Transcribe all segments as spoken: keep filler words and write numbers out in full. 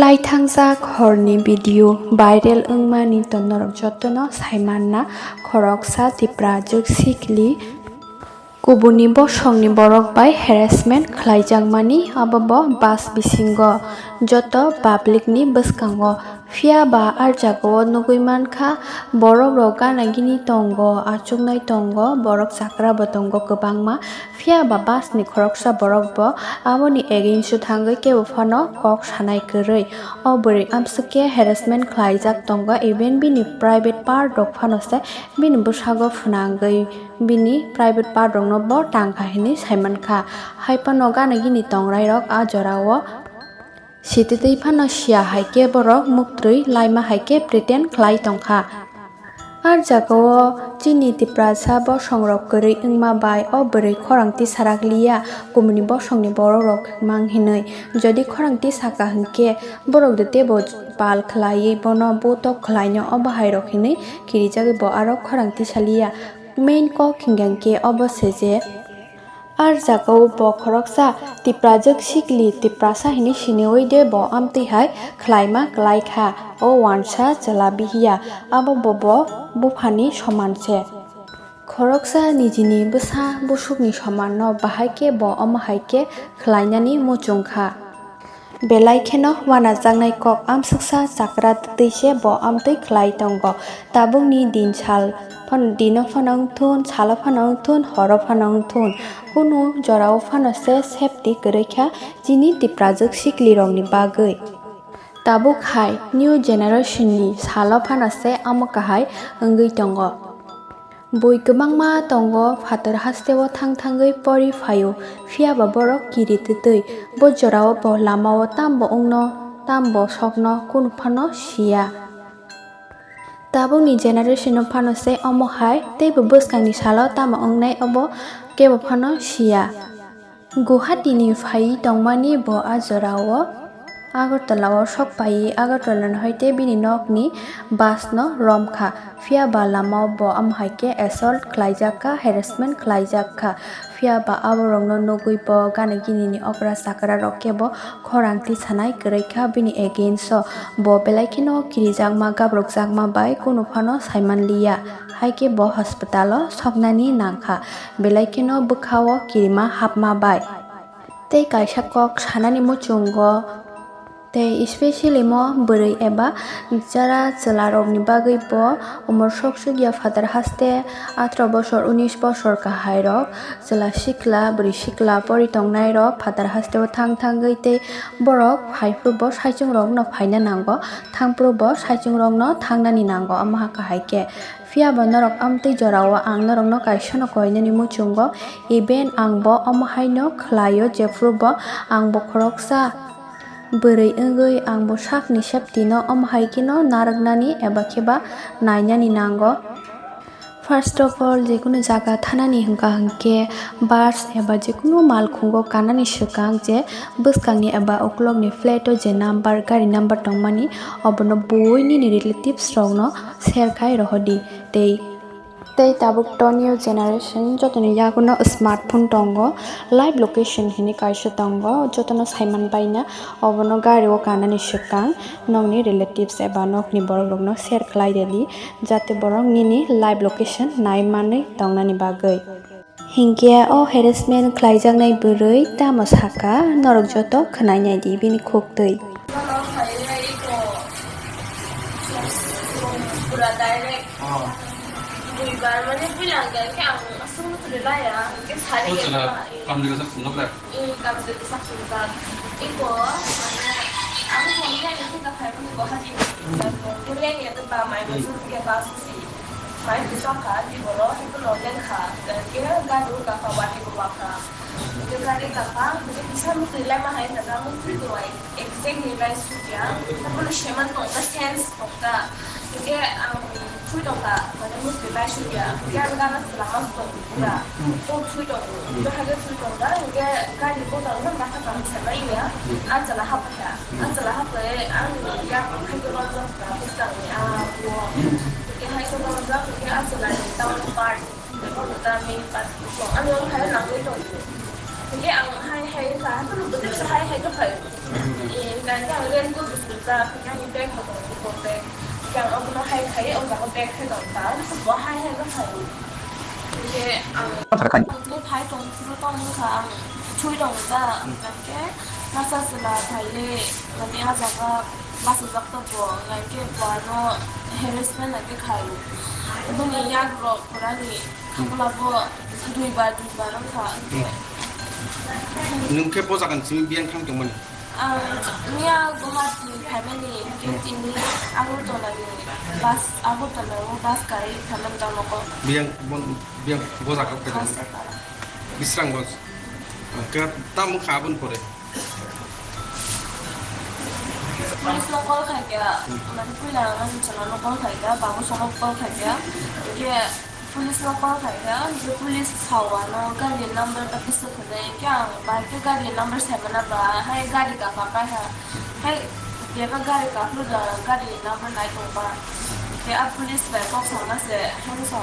Laithangjak horni video viral wngmani to norok jotono saimanna, khoroksa Tipra jwk sikli kubuni bosongni borok bai harassment khlaijakmani, abo bo bus bisingo joto public ni bwskango. Phiya ba ah jagao nugwi mankha, borok rok gana gini tongo, achuknai tongo, borok chakra bo tongo kwbangma. Phiya ba bus ni khoroksa borok bo aboni against o thangwi kebo phano kok sanai kwrwi. O bwrwi amswk khe harassment khlaijak tongo, even bini private part rok phano se bini bwsago phwnangwi bini private part rokno bo tangkha hinwi saimankha. Hai phano gana gini tongrai rok ah jorao. Sititwi phano siya hai khe borok muktwi laima hai khe pretend khlai tongkha. Ah jagao chini Tiprasa bosongrok kwrwi wngma bai o bwrwi khorang tisarak liya, kubuni bosongni borokrok mang hinwi. Jodi khorang tisaka hinkhe borok de teibo pal khlaiwi bono butok khlaino obo hairok hinwi kirijagwi bo aro khorang tisaliya. Main kok hinkhe obo se je, ah jagao bo khoroksa Tiprajwk sikli Tiprasa hinwi siniwi de bo amtwi hai khlaima kwlai kha. O uansa chwla bihiya, abo bo bo buphani soman se. Khoroksa nijini bwsa busukni somanno bahai khe bo omo hai khe khlainani muchung kha. Belai kheno uanajaknai kok amswksa chakra twtwi se bo amtwi khlai tongo. Tabukni din sal phan-, dino phano wngthun, salo phano wngthun, horo phano wngthun, kunu jorao phano se safety kwrwi kha chini Tiprajwk siklirokni bagwi. Tabuk hai new generation ni salo phano se omo kahai wngwi tongo. Bui kwbangma tongo, phatar hasteo thang thangwi pori phaio, phiya ba borok kiri twtwi. Bo jorao bo lamao tambo wngno, tambo sokno kunu phano siya. Tabukni generation o phano se omo hai, teibo bwskangni salo tamo wngnai obo kebo phano siya. Guwahati ni phaiwi tongmani bo ah jorao Agartala o sok paiwi Agartala ni hoite bini nokni bus no romkha. Phiya ba lamao bo omo hai khe assault khlaijak kha, harassment khlaijak kha. Phiya ba aborokno nugwi bo gana gini ni okra chakra rok kebo khorang tisanai kwrwi kha bini against o. Bo belai kheno kirijakma, gabrokjakma bai kunu phano saimanliya. Hai khe bo hospital o soknani nangkha. Belai kheno bwkha o kirima hapma bai. Tei kaisa kok sanani muchungo, tei especially mo bwrwi eba jara chwla rokni bagwi bo umor sok sukya phatar haste atro bosor, unis bosor kahai rok, chwla sikla, bwrwi sikla pori tongnai rok phatar haste o thang thangwi tei borok phai phuru bo saichung rok no phaina nango, thang phuru bo saichung rok no thangnani nango, omo ha kahai khe. Phiya bo norok amtwi jorao ang norokno kaisano koinani muchungo, even ang bo omo haino khlaio, jephuru bo ang bo khoroksa bwrwi wngwi ang bo sakni safety no omo hai kheno narwknani eba khe ba nainani nango. First of all, jekunu jaga thanani hwnkha hwnkhe bus eba jekunu malkhungo kanani swkang je bwskangni eba ukulokni plate o je number, gari number tongmani, obono bui nini relatives rokno share khai rohordi. Tei, tei tabuk to new generation, jotoni yaguno smartphone tongo, live location hinwi kaisa tongo, jotono saiman baina, obono gari o kanani swkang nokni relatives eba nokni borok rokno share khlai redi, jate borok nini live location nai manwi tongnani bagwi. Hinkhe o harassment khlaijaknai bwrwi tamo sakha, norok joto khwnai naidi bini khuktwi. Pura direct. Oh. Buibar mane builang khe ang aswk muchuli laya, hinkhe sari. Kam de kasak sumno kra. Ee, kam de kasak sumno kra. Iko, mane, ang mane ani khe ka phai mani Guwahati. Mane ani ata ba mai mani sumno kra ba susi. Mai bisa kha, di boro, hinkhe no den kha. Khe gari ka kha, wati ko ba kha. Hinkhe gari ka kha, hinkhe bisa muchuli lai ma hai na, muchuli ko wai. Exactly lai sukya, tamono seman tongkha, sense tongkha. Hinkhe ang thui tongkha, mane mutwi lai sukya. Hinkhe ang gana selama tong pura. Kok thui tongo. Hinkhe haikhe thui tongkha, hinkhe gari bottle no bakha tong sabai ya. Ang chala hapkha. Ang chala hapkhe ang ya haikhe rojak kha, bwskangni a bo. Hinkhe haikhe rojak, hinkhe ang chala ni town part. Abo ta main part. Ang yang hai nangwi tong. Hinkhe ang hai hai kha, haikhe bwtwi sa hai hai kha phai. Eh, nang ang raincoat bo sumjak, nang bag bo tongo, bag. Yang obono hai khai, o jaga bag khai tong ta, bo hai hai no khai. Hingke ang bo phai tong, phuru tong wngkha ang, chui tong ta, hingke masa chwla phai le, mane a jaga bachajak tongo, hingke bo ano harassment hingke khai. Boni yak rok pura ni, khamla bo duibar, duibar wngkha, hingke. Nwng khe bo jaga ni simi biyang thang tongmani? Ang miya Guwahati phaimani, hingke tini Agartala ni bus, Agartala o bus gari phaimani tamo ko. Biyang bon, biyang bo jaga o kaitor. Bisrang bus. Ke tamo kha aboni pore? Police no call khai kha, mane puila ang chwla no call khai kha, babu sono call khai kha, hingke Police no call khai kha, hingke police sao ano gari number ta bwswk hwnwi, hingke ang bahai khe gari number sai mana ba, hai gari kapha kai ha, hai bebak gari kaphuru da gari number nai tong ba, hingke a police bai kok sana se, hai sa,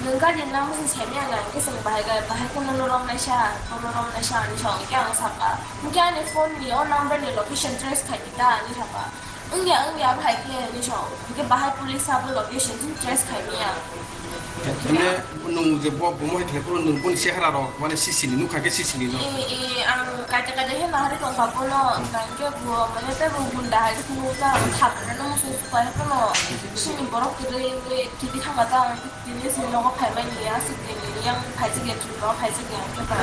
nwng gari number se sai manya na, hingke chwng bahai ga, bahai khe nono romnai sa, bono romnai sa hinwi sa, hingke ang saka, hingke ani phone ni o number ni location trace khai di ta hinwi saka. Wngya, wngya, bahai khe hinwi sao. Hingke bahai police abo location tun trace khai manya. Mane nwng je bo, bo mohai thai phuru nwng boni chehara rok, mane sisini nukha khe sisini no. E, e, ang kaita kaita he nahari tongkha bono, hingke bo, mane tei bo gunda hai khe nukha, ang thapre no muchung supai phano. Sini borok kwrwi wngwi kiti thangkha ta, ang tini se nogo phai manya, aswk tini yang phaijak ya, chwng no phaijak ya, hingke ba.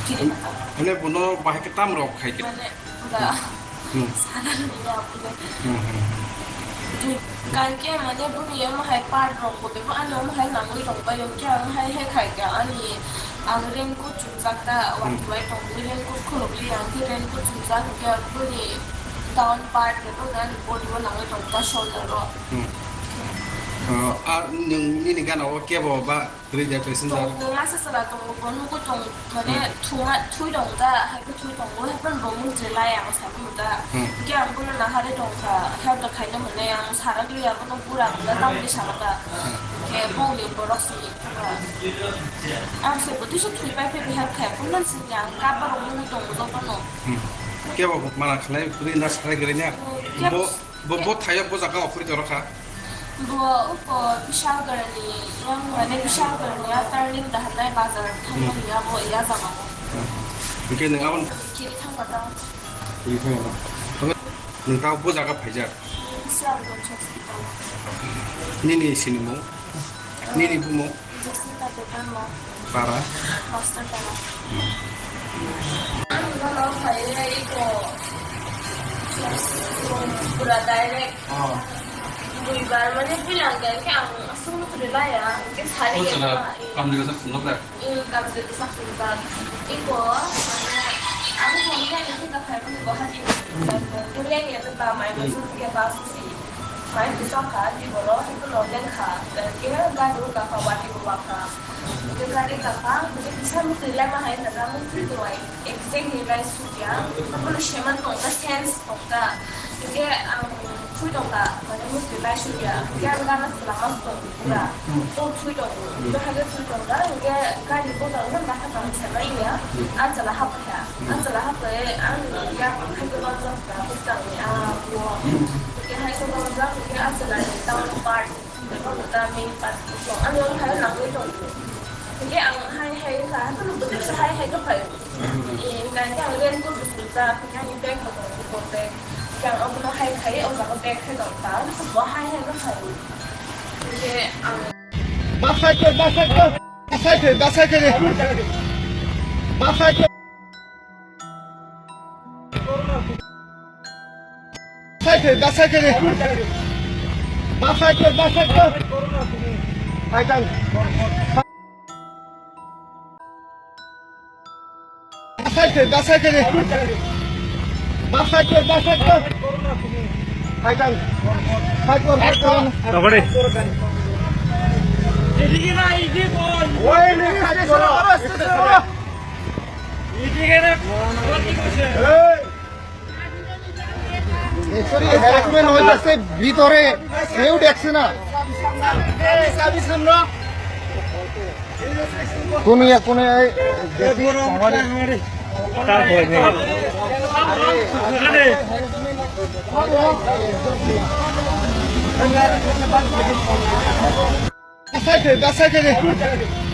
Kiri thangkha. Mane bono bahai khe tam rok khai khe. Mane, Ba, hmm, sana nini aku deh. Hmm, hmm, hmm. Kan ke mane buni yang mahai part rok ko bebo ano mahai nangoi tong ba yang ke ang hai hai khai ke ani ang raincoat chumjak ta, hmm, wati wai tong buni raincoat khuluk li yang ke raincoat chumjak ke buni down part bebo dan body wo nangoi tong ta shoulder ro. Hmm. Ah, ah, nung nini gana o kebo ba? Three day passenger. Tongo, masa sala tongo, bo nugwi tongo, mane, hmm, thunga, thui tongo da, hai khe thui tongo, hai phano bo mung je lai ang saimano da. Hmm. Hingke ang bono nahari tongkha, help da khaina hwnwi ang sarak li abono bura bura tamni saka da. Hmm. Hingke bongni borok sini thangkha. Ang se bo tisa thui pai phai help khe, bono sini ang kap barok nugwi tongo jotono. Hmm. Kebo mana khlai, three nas khlai gari na? Hmm, kebo. Bo, bo thayok bo jaga o khuri toro kha? Bo uko Bishalgarh ni, yang mane Bishalgarh ni a turning da hanai bazar thangma, hmm, ni abo iya jaga o. Hmm. Hingke nwng abon kiri thangma ta. Kiri thangma ta. Nwng ta bo jaga phaijak? Bishalgarh hospital. Nini sinimung? Nini bumung? Jessica Debbarma. Para? Master Para. Ang bono phaiwi iko pura direct. Oh. Duibar mane bilang khe ang aswk no kwrwi laya, hwnkhe sari. Oh, ya chwla, ba, eh. Kamjwk sak swngo ble? Eh, kamjwk sak swngo. Iko, mane, ang hwnwi ani khe ta phai mani Guwahati. Tuli ani ya ta ba mai, hmm, masuk ke ba susi. Mai bwsa kha, tei borok haikheno leng kha, hingke gari o kapha, watwi bo wakha. Hingke gari kapha, hingke kisa mukti lema hai nana mukti dowai, exact ni rai sukya, abono seman tongkha, sense tongkha. Hingke ang thui tongkha, mane mukti rai sukya, hingke ang gana lama tong pura, o thui tongo, hingke haino thui tongkha, hingke gari bo tongkha, bwkha tong se bai ya, a chwla hapkha. Ang chwla hapai, ang ya haikhe lobjak da bwskangni a o. Hwnkhe haikhe lobjak, hwnkhe a chwlani town part, abo da main part. Ang yang hai nangwi tong. Hwnkhe ang hai hai kha, haikhe lobjak hai hai kha phai. Eh, hwnkhe ang raincoat bo sumjak, hwnkhe ani bag bo tong, bag. Hwnkhe ang obono hai khai, o jaga bag khai tong ta, bo hai hai kha phai. Hwnkhe ang. Basai khe, basai khe. Basai khe, basai khe. Basai khe. Sai khe, da sai khe. Da sai khe, da sai khe. Hai tang. Da sai khe, da sai khe. Da sai khe, da sai khe. Hai tang. Hai kor, hai kor. Tabare. Oi, ni hai kor. এই হ্যারাসমেন্ট হইতেছে ভিতরে, কেউ দেখছে না। কোন ইয়া, কোন ইয়া, এই, তার ভয় নেই। Basai khe, basai khe.